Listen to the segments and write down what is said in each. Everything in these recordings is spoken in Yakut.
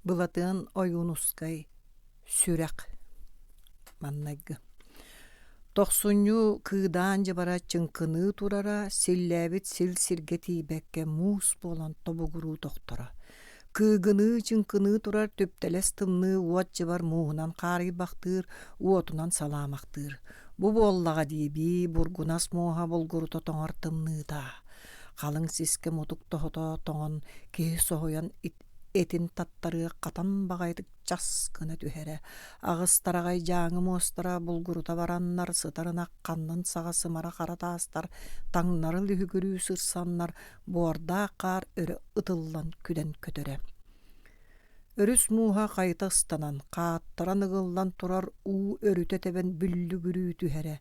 Былатыан Ойуунускай «Сүрэх» маннайгы Тохсунньу кыыдаан дьыбара чыҥкыныы турара, силлээбит сил сиргэ тиийбэккэ муус буолан тобугуруу тохторо. Кыыгыныы чыҥкыныы турар түптэлэс тымныы уот дьыбар мууһунан хаарыйбахтыыр, уотунан салаамахтыыр. Бу буоллаҕа дии бургунас муоһа булгурута тоҥор тымныыта. Халыҥ сискэ мутук тоһото тоҥон киһи соһуйан этин таттарыах хатан баҕайытык час гына түһэрэ. Аҕыс тараҕай дьааҥы муостара булгурута бараннар сытар ынах ханнын саҕа сымара хара таастар таҥнары лүһүгүрүү сырсаннар буордаах хаар өрө ытыллан күлэн көтөрө. Өрүс мууһа хайыта ыстанан, хааттаран ыгыллан турар уу өрүтэ тэбэн бүллүгүрүү түһэрэ.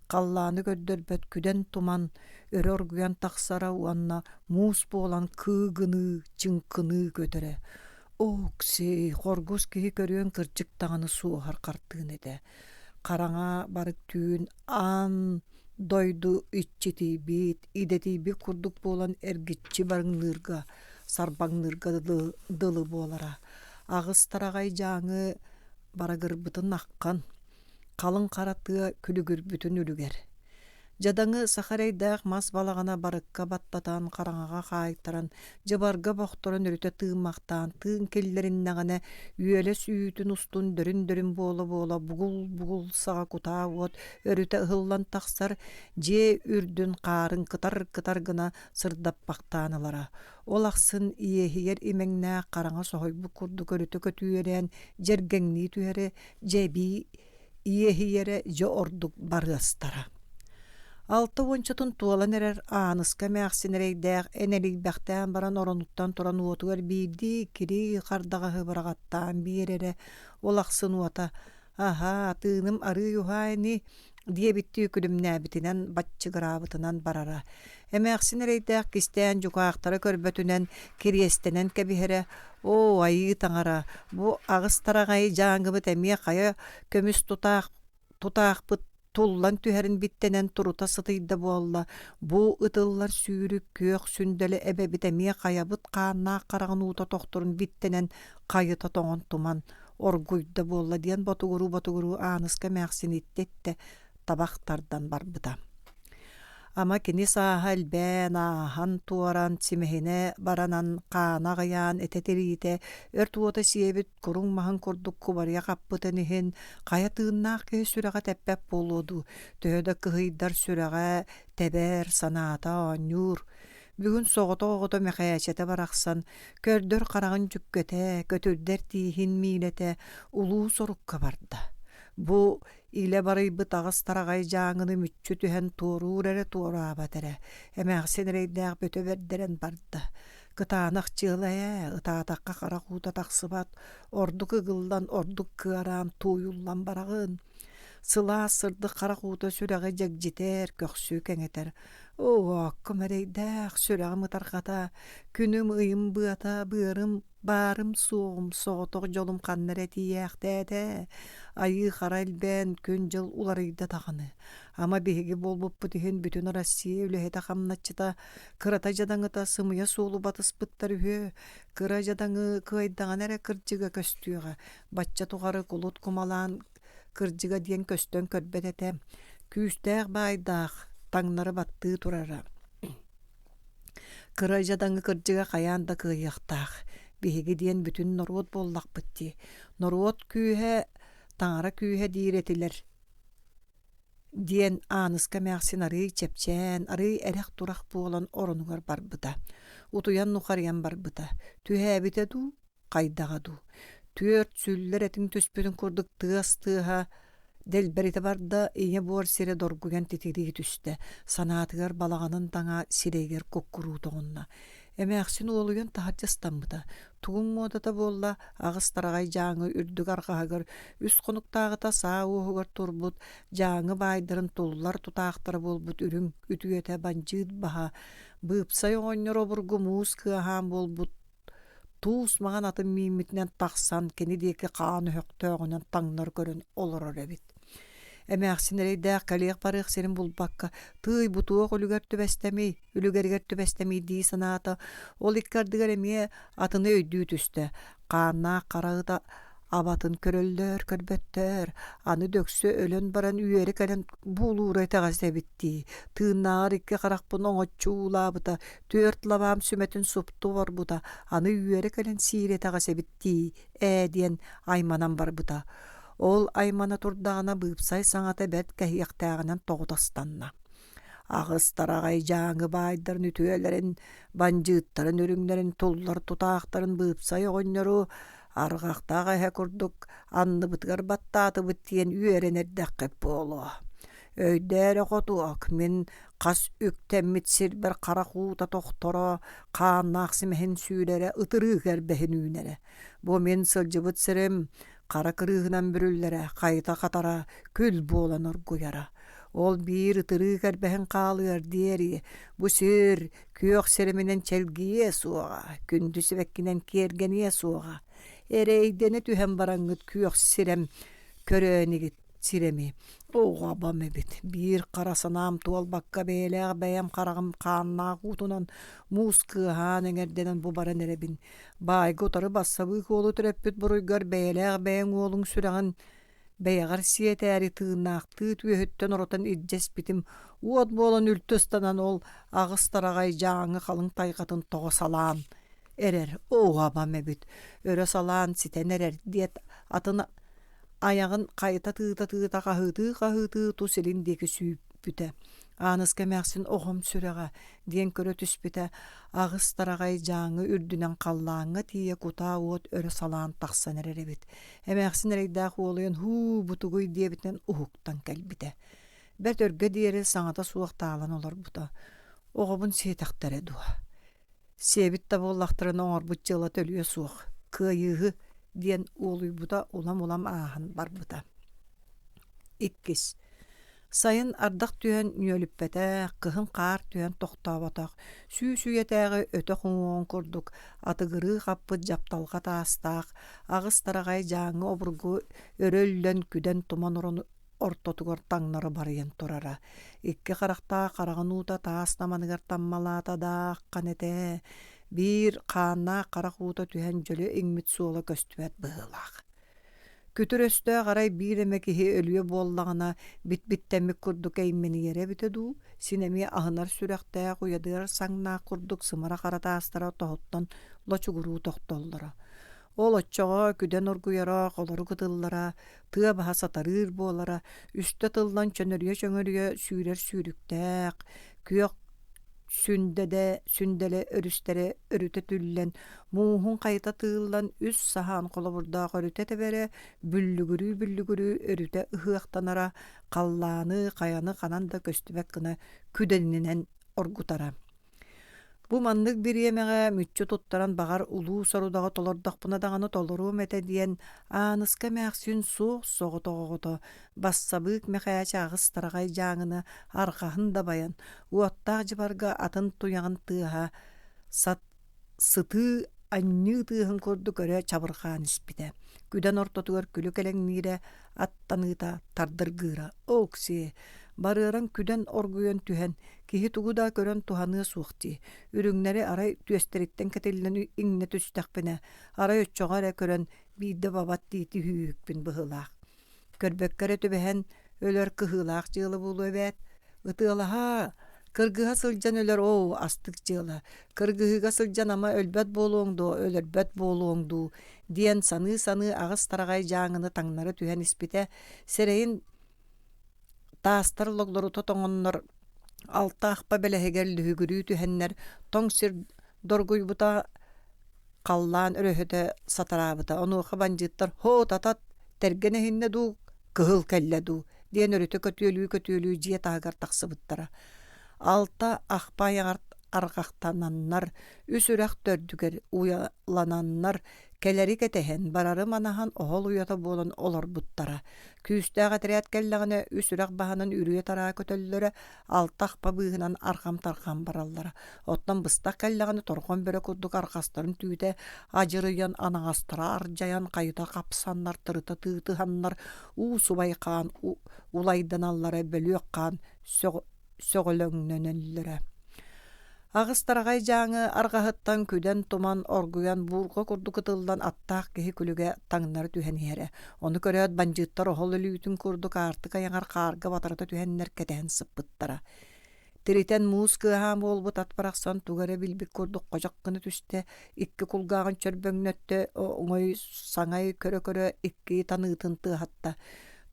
Халлааны көрдөрбөт күдэн туман өрө оргуйан тахсара уонна муус буолан кыыгыныы, чыҥкыныы көтөрө. Оокси, хоргус киһи көрүөн кырдьык даҕаны суоһар хартыына этэ. Хараҥа барык түүн аан дойду иччитийбит, идэтийбит курдук буолан эргиччи барыҥныырга, сарбаҥныырга дылы буолара. Аҕыс тараҕай дьааҥы барагырбытын аххан, халыҥ хара тыа күлүгүрбүтүн үлүгэр. Дьадаҥы саха эрэйдээх мас балаҕана барыкка баттатан, хараҥаҕа хаайтаран, дьыбарга бохторон өрүтэ тыыммахтаан тыын киллэриннэҕинэ, үөлэс үүтүн устун дөрүн-дөрүн буола-буола бугул-бугул саҕа кутаа уот өрүтэ ыһыллан тахсар, дьиэ үрдүн хаарын кытар-кытар гына сырдаппахтаан ылара. Ол ахсын иэһигэр имэҥнээх хараҥа соһуйбут курдук өрүтэ көтүөрэн дьэргэҥнии түһэрэ, дьэбии иэһийэрэ дьэ ордук барыастара. Алта уончатын туолан эрэр Ааныска эмээхсин эрэйдээх энэлийбэхтээн баран оронуттан туран уотугар биирдии кирии хардаҕаһы быраҕаттаан биэрэрэ, ол ахсын уота «Аһаа, тыыным арыый уһаа ини» диэбиттии күлүмнээбитинэн баччыгыраабытынан барара. Эмээхсин эрэйдээх кистээн дьукаахтара көрбөтүнэн кириэстэнэн кэбиһэрэ, «Оо, айыы таҥара, бу аҕыс тараҕайы дьааҥыбыт эмиэ хайа көмүс тутаах тутаахпыт туллан түһэрин биттэнэн турута сытыйда буолла, бу ытыллар сүүрүк күөх сүндэлэ эбэбит эмиэ хайабыт хааннаах хараҕын уута тохторун биттэнэн хайыта тоҥон туман оргуйда буолла диэн ботугуруу-ботугуруу Ааныска эмээхсин иттэ-иттэ табах тардан барбыта. Ама кини сааһа элбээн, ааһан туоран, симэһинэ баранан, хаана аҕыйаан, этэ тириитэ, өрт уота сиэбит куруҥ маһын курдук кубарыйа хаппытын иһин, хайа тыыннаах киһи сүрэҕэ тэппэт буолуо дуу, төһө да кыһыйдар сүрэҕэ тэбэр, санаата оонньуур. Бүгүн соҕотох оҕото Мэхээчэтэ барахсан көрдөр хараҕын дьүккэтэ, көтүрдэр тииһин миилэтэ улуу сорукка барда. Бу илэ барыйбыт аҕыс тараҕай дьааҥыны мүччү түһэн туоруур эрэ туораабат эрэ, эмээхсин эрэйдээх бөтө бэрдэрэн барда. Кытаанах дьыала ээ, ытаатахха харах уута тахсыбат, ордук ыгыллан, ордук кыараан, тууйуллан бараҕын. Сылаас сырдык харах уута сүрэҕи дьэгдьитэр, көхсү кэҥэтэр. Оо, оккум эрэйдээх, сүрэҕим ытарҕата, күнүм ыйым быата, быарым баарым-суоҕум, соҕотох дьолум ханна эрэ тиийээхтээтэ. Айыы хара элбээн, күн-дьыл уларыйда даҕаны. Ама биһиги буолбуппут иһин бүтүн Россия үлэһитэ-хамначчыта, кырата дьадаҥыта сымыйа суолу батыспыттар үһү. Кыра дьадаҥы кыайдаҕына эрэ кырдьыга көстүөҕэ. Бачча тухары кулут кумалаан кырдьыга диэн көстөн көрбөт этэ. Күүстээх баайдаах, таҥнары баттыы турара. Кыра дьадаҥы кырдьыга хайаан да кыайыахтаах. Биһиги диэн бүтүн норуот буоллахпыт дии. Норуот күүһэ, таҥара күүһэ диир этилэр диэн Ааныска эмээхсин арыый чэпчээн, арыый эрэх-турах буолан оронугар барбыта. Утуйан нухарыйан барбыта. Түһээбитэ дуу, хайдаҕа дуу. Түөрт сүллэр этиҥ түспүтүн курдук тыас тыаһа дэлбэритэ барда, ийэ буор сирэ доргуйан титирии түстэ, санаатыгар балаҕанын таҥа сирэйигэр куккуруу тоҕунна. Эмээхсин уолуйан таһырдьа ыстаммыта. Тугуҥ муодата буолла, аҕыс тараҕай дьааҥы үрдүк арҕаһыгар үс хонуктааҕыта саа уоһугар турбут дьааҥы баайдарын туллар тутаахтара буолбут үрүҥ үтүөтэ бандьыыт баһа, быыпсай оҕонньор обургу муус кыаһаан буолбут туус маҥан атын мииммитинэн тахсан кини диэки хаан өһөхтөөҕүнэн таҥнары көрөн олорор эбит. Эмээхсин эрэйдээх кэлиэх-барыах сирин булбакка, тыый бу туох үлүгэр түбэстэмий, үлүгэригэр түбэстэмий дии санаата, ол икки ардыгар эмиэ атыны өйдүү түстэ. Хааннаах хара ыта абатын көрөллөр көрбөттөр, аны дөксө өлөн баран үөрэ кэлэн буулуура итэҕэс эбит дии, тыыннааҕар икки харахпын оҥоччу уулаабыта, түөрт лабаам сүмэтин супту оборбута, аны үөрэ кэлэн сиирэ итэҕэс эбит дии, ээ диэн айманан барбыта. Ол аймана турдаҕына быыпсай саҥата бэрт кэһиэхтээҕинэн тоҕута ыстанна. Аҕыс тараҕай дьааҥы баайдарын үтүөлэрин, бандьыыттарын үрүҥнэрин туллар тутаахтарын быыпсай оҕонньору арҕахтаах эһэ курдук анныбытыгар баттаатыбыт диэн үөрэн эрдэххит буолуо. Өйдөө эрэ хотуок, мин хас үктэммит сирбэр харах уута тохторо, хааннаах симэһин сүүрэрэ, ытырыык эрбэһин үүнэрэ. Бу мин сылдьыбыт сирим хара кырыыһынан бүрүллэрэ, хайыта хатара, күл буолан оргуйара. Ол биир ытырыык эрбэһин хаалыар диэри бу сир күөх сирэминэн чэлгийиэ суоҕа, күндү сибэккинэн киэргэниэ суоҕа. Эрэйдэнэ түһэн бараҥҥыт күөх сирэм көрөөнигит сирэми оҕобом эбит биир хара санаам туолбакка бэйэлээх бэйэм хараҕым хааннаах уутунан муус кыаһаан эҥэрдэнэн бу баран эрэбин баайга утары бассабыык уолу төрөппүт буруйгар бэйэлээх бэйэҥ уолуҥ сүрэҕин бэйэҕэр сиэтээри тыыннаахтыы түөһүттэн оротон илдьэ испитим уот буолан үлтү ыстанан ол аҕыс тараҕай дьааҥы халыҥ тайҕатын тоҕо салаан эрэр оҕобом эбит өрө салаан ситэн эрэр диэт атын айаҕын хайыта тыыта-тыыта хаһыытыы-хаһыытыы тус илин диэки сүүрбүтэ. Ааныска эмээхсин оҕом сүрэҕэ диэн көрө түспүтэ, аҕыс тараҕай дьааҥы үрдүнэн халлааҥҥа тиийэ кутаа уот өрө салаан тахсан эрэр эбит. Эмээхсин эрэйдээх уолуйан һуу бутугуй диэбитинэн уһуктан кэлбитэ. Бэрт өргө диэри саҥата суох таалан олорбута. Оҕобун сиэтэхтэрэ дуо? Сиэбит да буоллахтарына оҥорбут дьыала төлүө суох, кыайыыһы диэн уолуйбута улам-улам ааһан барбыта. Иккис. Сайын ардах түһэн ньүөлүппэтэх, кыһын хаар түһэн тохтооботох, сүүс үйэтээҕи өтөх уҥуоҕун курдук атыгырыы хаппыт дьапталҕа таастаах, аҕыс тараҕай дьааҥы обургу өрө үллэн күдэн туман ортотугар таҥнары барыйан турара. Икки харахтаах хараҕын уута таас наманыгар таммалаата да аххан этэ, биир хааннаах харах уута түһэн дьөлө иҥмит суола көстүбэт быһыылаах. Күтүр өстөөх арай биир эмэ киһи өлүө буоллаҕына бит-биттэммит курдук эймэнийэрэ эбитэ дуу, син эмиэ аһынар сүрэхтээх, уйадыар саҥнаах курдук сымара хара таастара тоһуттан лочугуруу тохтоллоро. Ол оччоҕо күдэн оргуйара, холорук ытыллара, тыа баһа сатарыыр буолара, үстэ тыллан чөнөрүйэ-чөҥөрүйэ сүүрэр сүүрүктээх, күөх сүндэлэ сүндэлэ өрүстэрэ өрүтэ түллэн, мууһун хайыта тыыллан үс саһаан холобурдаах өрүтэ тэбэрэ, бүллүгүрүү-бүллүгүрүү өрүтэ ыһыахтанара, халлааны, хайаны ханан да көстүбэт гына күдэнинэн оргутара. Бу маннык бириэмэҕэ мүччү туттаран баҕар улуу сорудаҕы толордохпуна даҕаны толоруом этэ диэн Ааныска эмээхсин суох соҕотох оҕото бассабыык Мэхээчэ аҕыс тараҕай дьааҥыны арҕаһын дабайан, уоттаах дьыбарга атын туйаҕын тыаһа сат сытыы анньыы тыаһын курдук өрө чабырҕаан испитэ. Күдэн ортотугар күлүк элэҥниирэ, аттаныыта тардыргыыра. Оок-сиэ, барыаран күдэн оргуйан түһэн, Киһи тугу да көрөн туһаныа суох дии. Үрүҥнэри арай түөстэриттэн кэтиллэн иҥнэ түстэхпинэ, арай оччоҕо эрэ көрөн биирдэ бабат дии түһүүһүкпүн быһыылаах. Көрбөккө эрэ түбэһэн өлөр кыһыылаах дьыала буолуо эбээт. Ытыалаһа, кыргыһа сылдьан өлөр оо, астык дьыала. Кыргыһыыга сылдьан ама өлбөт буолуоҥ дуо, өлөрбөт буолуоҥ дуу диэн саныы-саныы аҕыс тараҕай дьааҥыны таҥнары түһэн испитэ, сирэйин Таастар логлорута тоҥоннор, алта ахпа бэлэһигэр лүһүгүрүү түһэннэр, тоҥ сир доргуйбута, халлаан өрөһөтө сатараабыта. Онуоха бандьыыттар «Һоо, татат, тэргэн эһиннэ дуу, кыһыл кэллэ дуу» диэн өрүтэ көтүөлүү-көтүөлүү дьиэ таһыгар тахсыбыттара. Алта ахпа айаҕар арҕахтананнар, үс үрэх төрдүгэр уйалананнар, кэлэри кэтэһэн, барары манаһан оһол уйата буолан олорбуттара. Күүстээх этэрээт кэллэҕинэ үс үрэх баһынан үрүө-тараа көтөллөрө, алта ахпа быыһынан арҕам-тарҕам бараллара. Оттон быстах кэллэҕинэ торҕон бөрө курдук арҕастарын түүтэ адьырыйан, анаҕастара ардьайан, хайыта хапсаннар, тырыта тыытыһаннар, уу субай хаан улайданаллара, бөлүөх хаан сөҕөлөҥнөнөллөрө. Аҕыс тараҕай дьааҥы арҕаһыттан күдэн-туман оргуйан буурҕа курдук ытыллан аттаах киһи күлүгэ таҥнары түһэн иһэрэ. Ону көрөөт бандьыыттар оһол өлүүтүн курдук аартык айаҕар хаарга батарыта түһэннэр кэтэһэн сыппыттара. Тиритэн муус кыаһаан буолбут ат барахсан тугу эрэ билбит курдук ходьох гына түстэ, икки кулгааҕын чөрбөҥнөттө, оҥой саҥай көрө-көрө икки таныытын тыаһатта.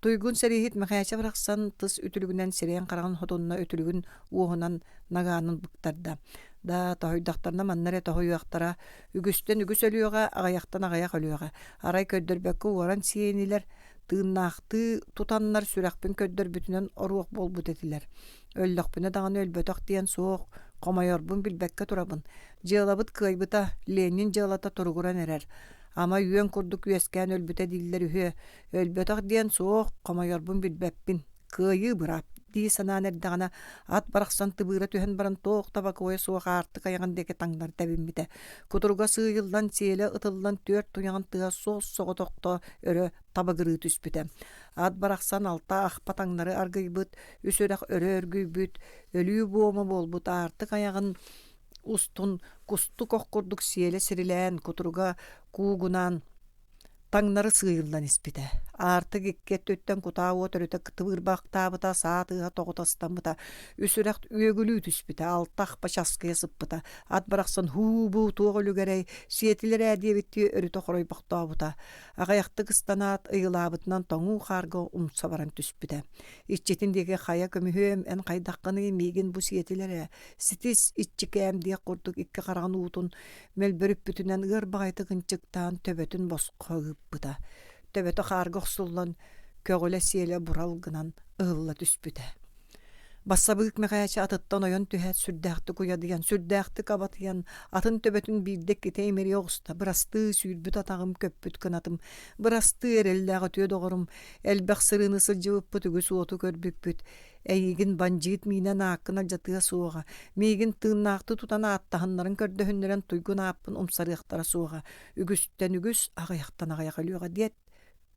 Туйгун сэрииһит Мэхээчэ барахсан тыс үтүлүгүнэн сирэйин-хараҕын хотунна үтүлүгүн уоһунан нагаанын быктарда. Да, тоһуйдахтарына манна эрэ тоһуйуохтара, үгүстэн үгүс өлүөҕэ, аҕыйахтан аҕыйах өлүөҕэ. Арай көрдөрбөккө уоран сиэнилэр, тыыннаахтыы тутаннар сүрэхпин көрдөрбүтүнэн оруох буолбут этилэр. Өллөхпүнэ даҕаны өлбөтөх диэн суох, хомойорбун билбэккэ турабын. Дьыалабыт кыайбыта, Ленин дьыалата туругуран эрэр. Ама үөн курдук үөскээн өлбүтэ дииллэр үһүө. Өлбөтөх диэн суох, хомойорбун билбэппин. Кыайыы быраап дии санаан эрдэҕинэ, ат барахсан тыбыыра түһэн баран туох да бокуойа суох аартык айаҕын диэки таҥнары тэбиммитэ. Кутуруга сыыйыллан, сиэлэ ытыллан түөрт туйаҕын тыа суос-соҕотохто өрө табыгырыы түспүтэ. Ат барахсан алта ахпа таҥнары аргыйбыт, үс үрэх өрө өргүйбүт, өлүү буома буолбут аартык айаҕын устун кустук ох курдук сиэлэ сирилээн, кутуруга куугунаан таҥнары сыыйыллан испитэ. Аартык икки өттүттэн кутаа уот өрүтэ тыбыырбахтаабыта, саа тыаһа тоҕута ыстаммыта, үс үрэх үөгүлүү түспүтэ, алта ахпа часкыйа сыппыта. Ат барахсан һуу-буу туох үлүгэрэй, сиэтилэр ээ диэбиттии өрүтэ хоройбохтообута. Аҕыйахтык ыстанаат, ыйылаабытынан тоҥуу хаарга умса баран түспүтэ. Иччитин диэки хайа көмүһүөм, эн хайдаххыный, миигин бу сиэтилэр ээ, ситис иччикээм диэх курдук икки хараҕын уутун мөлбөрүппүтүнэн ыар баҕайытык ынчыктаан төбөтүн босхо ыыппыта. Төбөтө хаарга охсуллан, көҕүлэ сиэлэ бурал гынан ыһылла түспүтэ. Бассабыык Мэхээчэ атыттан ойон түһээт сүрдээхтик уйадыйан, сүрдээхтик абатыйан, атын төбөтүн биирдэ иккитэ имэрийэ оҕуста. Бырастыы, сүүрбүт атаҕым, көппүт кынатым, бырастыы, эрэллээх үтүө доҕорум, элбэх сырыыны сылдьыбыппыт, үгүс уоту көрбүппүт. Эйигин бандьыыт миинэн ааккын алдьатыа суоҕа, миигин тыыннаахтыы тутан ааттаһыннарын көрдөһүннэрэн туйгун ааппын умсарыахтара суоҕа, үгүстэн үгүс, аҕыйахтан аҕыйах өлүөҕэ диэт,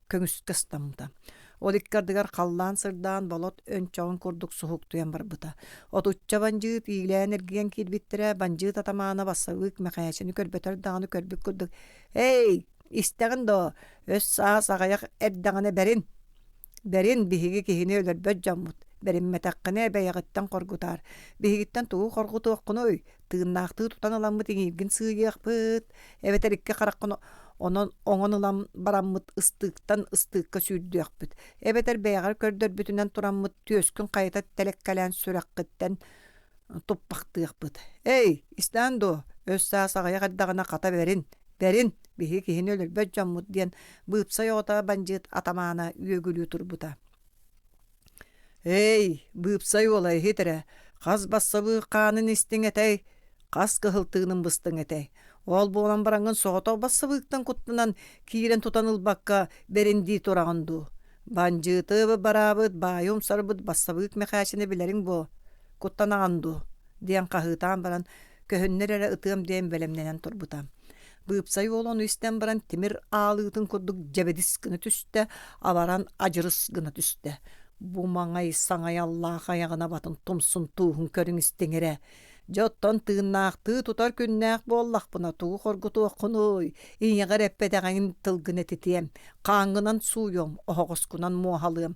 көҥүскэ ыстаммыта. Ол икки ардыгар халлаан сырдаан болот өнчөҕүн курдук суһуктуйан барбыта. Отучча бандьыыт иилээн эргийэн киирбиттэрэ, бандьыыт атамаана бассабыык Мэхээчэни көрбөтөр даҕаны көрбүт курдук «Эй, истэҕин доо, өс-саас аҕыйах эрдэҕинэ бэрин! Бэрин, биһиги киһини өлөрбөт дьоммут, бэриммэтэххинэ бэйэҕиттэн хоргутаар, биһигиттэн тугу хоргутуоххунуй, тыыннаахтыы тутан ыламмыт иҥииргин сыыйыахпыт, эбэтэр икки хараххын онон оҥон ылан бараммыт ыстыыктан ыстыыкка сүүрдүөхпүт, эбэтэр бэйэҕэр көрдөрбүтүнэн тураммыт түөскүн хайыта тэлэккэлээн сүрэххиттэн туппахтыахпыт. Эй, истээн дуо, өс-саас аҕыйах эрдэҕинэ хата бэрин, бэрин, биһиги киһини өлөрбөт дьоммут диэн быыпсай оҕото бандьыыт атамаана үөгүлүү турбута. Эй, быыпсай уола иһит эрэ, хас бассабыык хаанын истиҥ этэй, хас кыһыл тыынын быстыҥ этэй? Ол буолан бараҥҥын соҕотох бассабыыктан куттанан киирэн тутан ылбакка бэрин дии тураҕын дуу? Бандьыыты бараабыт, баайы умсарбыт бассабыык Мэхээчэни билэриҥ буо, куттанаҕын дуу? диэн хаһыытаан баран, көһүннэр эрэ ытыам диэн бэлэмнэнэн турбута. Быыпсай уол ону истэн баран тимир аалыытын курдук дьэбидис гына түстэ, абаран адьырыс гына түстэ. Бу маҥай саҥайаллаах айаҕын абатын тумсун тууһун көрүҥ истиҥ эрэ. Дьэ оттон тыыннаахтыы тутар күннээх буоллахпына тугу хоргутуоххунуй, ийэҕэр эппэтэҕиҥ тылгын этитиэм, хааҥҥынан сууйуом, оһоҕоскунан муоһалыам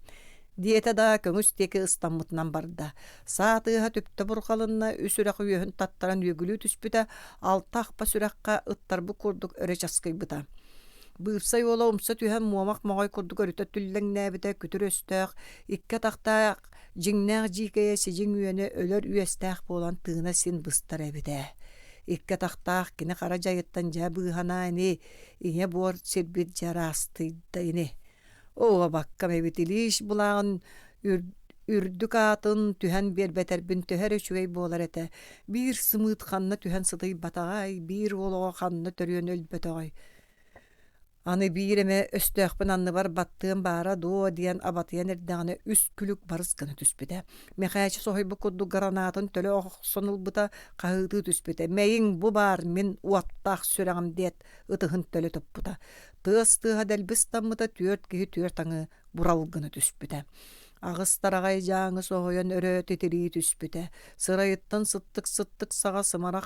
диэтэ да көҥүс диэки ыстаммытынан барда. Саа тыаһа түптэ бурҕалынна, үс үрэх үөһүн таттаран үөгүлүү түспүтэ, алта ахпа сүрэххэ ыттарбыт курдук өрө часкыйбыта. Быыпсай уола умса түһэн муомах моҕой курдук өрүтэ түллэҥнээбитэ, күтүр өстөөх, икки атахтаах дьиҥнээх дьиикэйэ сидьиҥ үөнэ өлөр үөстээх буолан тыына син быстар эбит ээ. Икки атахтаах кини хара дьайыттан дьэ быыһанаа ини, ийэ буор сирбит дьэ ыраастыйда ини. Оо, абаккам эбит Ильич былааҕын үрдүк аатын түһэн биэрбэтэрбин төһө эрэ үчүгэй буолар этэ. Биир сымыыт ханна түһэн сытыйбатаҕай, биир уол оҕо ханна төрүөн өлбөтөҕөй. Аны биир эмэ өстөөхпүн анныбар баттыам баара дуо диэн абатыйан эрдэҕинэ үс күлүк барыс гына түспүтэ. Мэхээчэ соһуйбут курдук гранатын төлө охсон ылбыта, хаһыытыы түспүтэ. «Мэйиҥ бу баар, мин уоттаах сүрэҕим» диэт ытыһын төлө туппута. Тыас тыаһа дэлби ыстаммыта, түөрт киһи түөрт аҥыы бурал гына түспүтэ. Аҕыс тараҕай дьааҥы соһуйан өрө титирии түспүтэ, сырайыттан сыттык-сыттык саҕа сымара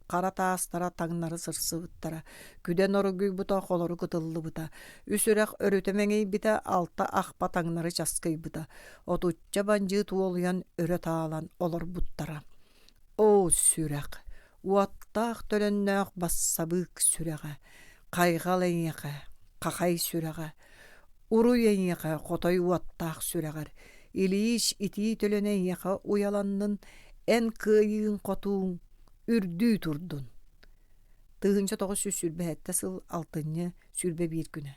хара таастара таҥнары сырсыбыттара, күдэн оргуйбута холору кытыллыбыта, үс үрэх өрүтэ мэҥийбитэ, алта ахпа таҥнары часкыйбыта, отучча бандьыыт уолуйан өрө таалан олорбуттара. Оо, сүрэх, уоттаах төлөннөөх бассабыык сүрэҕэ, хайҕал эйиэхэ, хахай сүрэҕэ, уруй эйиэхэ хотой уоттаах сүрэҕэр, Ильич итии төлөнө эйиэхэ уйаланнын, эн кыайыыҥ-хотууҥ үрдүү турдун. 1927 сыл алтынньы 21 күнэ.